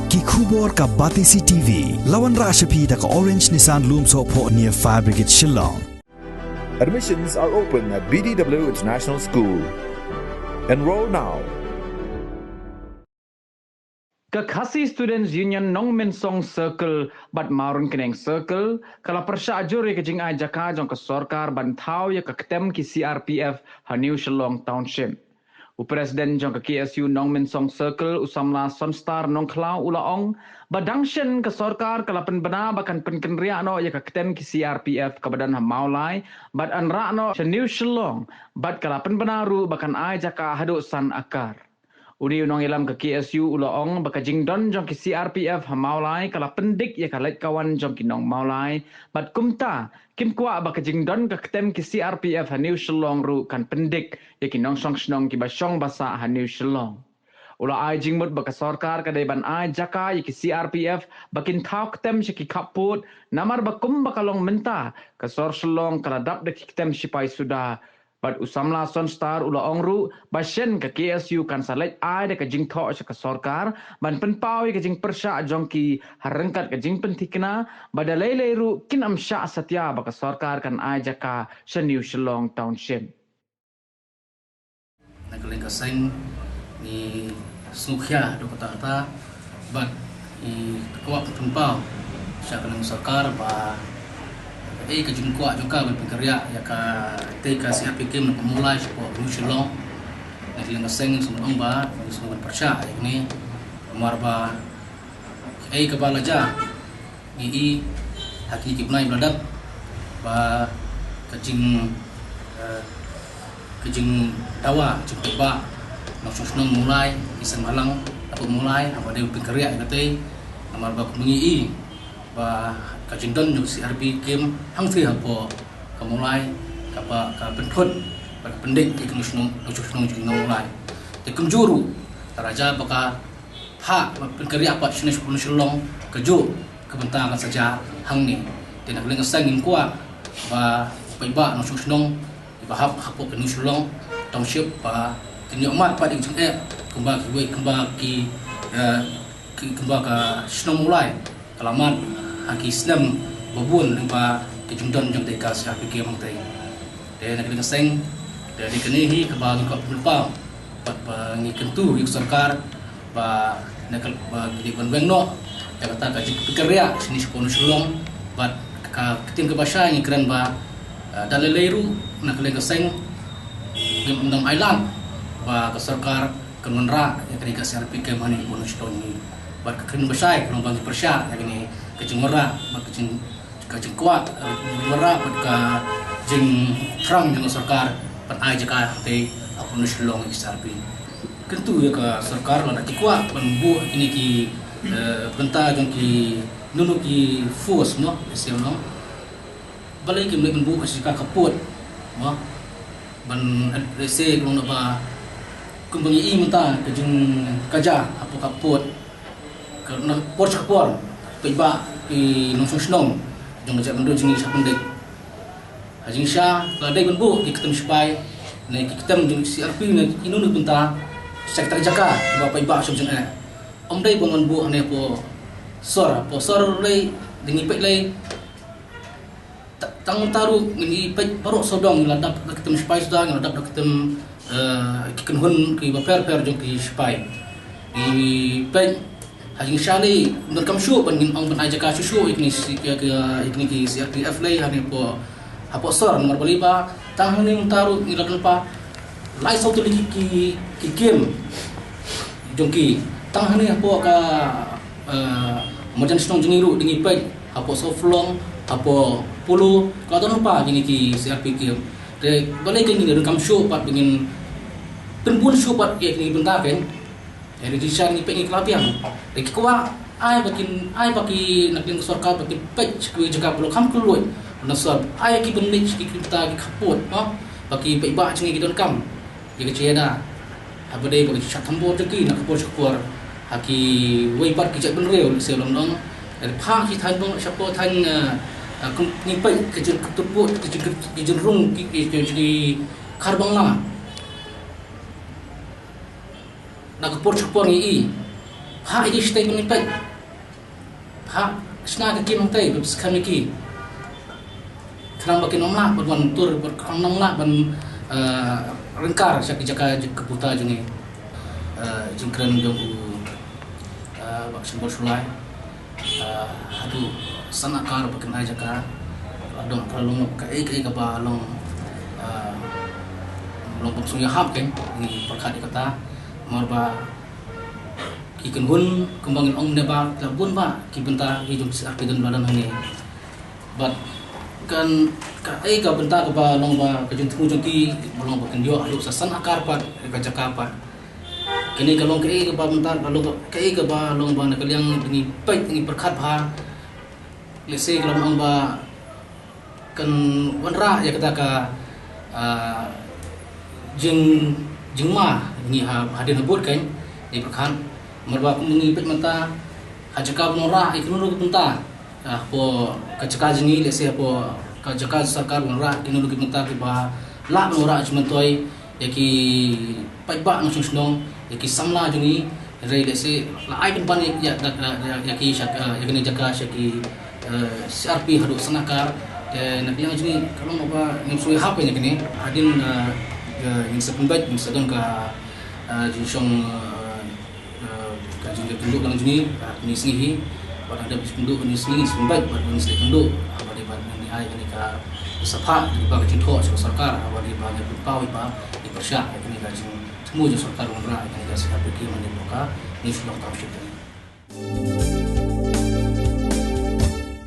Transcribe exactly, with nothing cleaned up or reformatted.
Ki khubor ka Batesi T V. La wanrah sha phi da ka Orange Nissan Lumsohphoh near Fire Brigade Shillong. Admissions are open at B D W International School. Enroll now. Ka Khasi Students Union Nongmensong Circle bad Mawryngkneng Circle ka la pyrshah jur ïa ka jingai jaka jong ka sorkar ban thaw ïa ka ktem ki C R P F ha New Shillong Township. U President jong ka K S U Nongmensong Circle, u Samla Sonstar Nongkhlaw, u la ong ba dang shen ka sorkar ka la pynbna ba kan pynkynriah noh ïa ka ktem ki C R P F kaba don ha Mawlai bad wanrah noh sha New Shillong, bad ka la pynbna ruh ba kan ai jaka haduh san akar. Une u nongïalam ka K S U u la ong ba ka jingdon jong ki C R P F ha Mawlai ka la pyndik ïa ka leit ka wan jong ki nong Mawlai, bad kumta kim kwah ba ka jingdon ka ktem ki C R P F ha New Shillong ruh kan pyndik ïa ki nongshong shnong kiba shong ba sah ha New Shillong. U la ai jingmut ba ka sorkar ka dei ban ai jaka ïa ki C R P F ba kin thaw ktem sha ki khappud, namar ba kumba ka long mynta, ka sor Shillong ka la dap da ki ktem shipai suda. Bad u Samla Sonstar u la ong ruh ba shen ka K S U kan sa leit ai da ka jingthoh sha ka sorkar ban pynpaw ïa ka jingpyrshah jong ki, ha ryngkat ka jingpynthikna ba da lei lei ruh kin ym shah satia ba ka sorkar kan ai jaka sha New Shillong Township. Na ka liang ka seng ngi sngewkhia haduh katta katta bad ngi kwah pynpaw sha ka liang sorkar ba kaei ka jingkwah jong ka ban pynkynriah ïa katei ka C R P F camp na Mawlai shapoh New Shillong. Na ka liang ka seng ngi sngewbha ba ngi sngewbha ban pyrshah ïa kane namar ba kaei kaba la jia ngi i ha kine ki bnai ba la dep ba ka jing, eh, ka jingdawa, jingpaidbah nongshong shnong Mawlai, ki seng bhalang hapoh Mawlai haba dei ban pynkynriah ïa katei, namar ba kumba ngi i ba ka jingdon jong C R P F camp hangtei hapoh ka Mawlai kaba ka pynthut bad ka pyndik ïa ki nongshong, nongshong shnong jong ngi Mawlai. Te kumjuh ruh tara jia ba ka phah ba pynkynriah pat shane shapoh Shillong, kajuh ka bynta kan sa jia hangne. Te na ka liang ka seng ngin kwah ba u paidbah nongshong shnong ba hap hapoh ka New Shillong Township ba kin ïoh mad pat ïa ka jingeh kumba kiwei, kumba ki, eh, ki, kumba ka shnong Mawlai ka la mad ha ki snem ba bun lyngba ka jingdon jong katei ka C R P F camp hangtei. Te na ka liang ka seng, te dei kane hi kaba ngi kwah pynpaw bad ba ngi kyntu ïa ka sorkar ba na ka, ba ki dei ban weng noh ïa kata ka jingpynkynriah shane shapoh New Shillong, bad ka ktien kaba shai ngi kren ba, eh, da lei lei ruh na ka liang ka seng ngim dang ailad ba ka sorkar kan wanrah ïa kane ka C R P F camp hangne hapoh New Shillong hi. Bad ka kren ba shai ka long ba ngi pyrshah ïa kane ka jingwanrah bad ka jing ka jingkwah, eh, wanrah bad ka jingthrang jong ka sorkar ban ai jaka hangtei hapoh New Shillong ïa ki C R P F. Kyntu ïa ka sorkar lada ki kwah ban buh kine ki, eh, bynta jong ki, nunu ki force, no, S A F, no. Balei kim leit ban buh ha jaka khappud, no. Ban, eh, lehse ka long ba kumba ngi i mynta ka jingkajia hapoh khappud. Ka na por sha por, paidbah ki nongshong shnong jong ka jaitbynriew jong ngi sha pyndep. Ha jingshisha ka la dei ban buh ki ktem shipai ne ki ktem jong C R P F ne ki nunu bynta sha kita ki jaka ba paidbah shong jingeh. Ym dei ban wan buh hangne hapoh sor, hapoh sor lei, dang ïa peit lei. Ta-, tang mynta ruh ngi peit baroh sawdong ngi la dap da ki ktem shipai suda, ngi la dap da ki ktem, eh, ki kynhun kiba pher pher jong ki shipai. Ngi peit ha jingshisha lei, ym donkam shuh ban ngin ong ban ai jaka shuh shuh ïa kine ki, ïa ki, ïa kine ki C R P F lei hangne hapoh, hapoh sor, namar balei ba tang hangne mynta ruh ngi la don pat lai saw tylli ki, ki, ki camp jong ki. Tang hangne hapoh ka, eh, marjan shnong jong ngi ruh dang ïa peit, hapoh Sawphlong, hapoh Polo, ka la don lypa kine ki C R P F camp. Te balei kein ngin ym donkam shuh pat ba ngin pynbun shuh pat ïa kine ki bynta kein. Te ha jingshisha ngi peit ngi kylla biang. Te ki kwah ai ba kin, ai ba ki na ka liang ka sorkar ba kin peit sha kiwei ki jaka ba la kham kylluid. Ba na sor ai ki ban leit sha ki bynta ki khappud, no? Ba ki paidbah jong ngi ki donkam ïa ka jingïada. Haba dei ba ka jingshah thombor jong ki na ka por sha ka por ha kiwei pat ki jaitbynriew, lehse long dong, eh, pha ki thaiñ bong sha por thaiñ, eh, eh, kum ngi peit ka jingkyrpad, ka jing, ka jingrung ki, ki, ki, ki khar Bangla. Na ka por sha ka por ngi i Ha, ïa ki shatei ban ïa peit. Ha, shna ka kim hangtei, ba skhem ïa ki. Khnang ba kin ym lah ban wan tur, ba kin ym lah ban, eh, ryngkar sha ki jaka, jaka puta jong ngi. Eh, jingkren jong u, eh, Bah Shimbor Shullai. Eh, haduh san akar ba kin ai jaka. Haduh ka long kaei kaei kaba long, eh, long bym sngewhap kein, ngi pyrkhat ïa kata. Namar ba ki kynhun kumba ngin ong ne ba, la bun ba ki bynta ki jong C R P don ba don hangne. Bad kan, kaei ka bynta kaba long ba ka jingthmu jong ki, ba long ba kan ïoh haduh sa san akar pat ka jaka pat. Kane ka long kaei kaba bynta, ka long kaei kaba long ba na ka liang ngi peit, ngi pyrkhat bha. Lehse ka long ba kan wanrah ïa kata ka, ah, jing, jingma ngi ha, hadien habud kein, ngi pyrkhat. Namar ba kum ngi peit mynta, ha jaka ban wanrah ïa kano kano ka bynta, ah, hapoh ka jaka jong ngi, lehse hapoh ka jaka sorkar wanrah ïa kano kano ka bynta kiba lah ban wanrah jingmyntoi ïa ki paidbah nongshong shnong, ïa ki samla jong ngi, hynrei lehse la ai pynban ïa, ïa, ïa, ïa, ïa ki sha, eh, ïa kane jaka sha ki, eh, C R P haduh san akar. Te na ka liang jong ngi ka long ba ngim sngewhap ïa kane. Hadien, eh, eh, ngin sa pynbeit, ngin sa don ka, eh, jingshong, eh, eh, ka jingïakynduh lang jong ngi, eh, kane sngi hi. Bad hadien ba jingïakynduh kane sngi, ngin sa pynbeit bad ngin sa ïakynduh, eh, bad, bad ngin ai kane ka, sa phah kane ka jingthoh sha ka sorkar, eh, bad, bad ngin pynpaw ba ngin pyrshah ïa kane ka jingthmu jong sorkar wanrah ïa kane ka C R P ki man ïa ka New Shillong Township.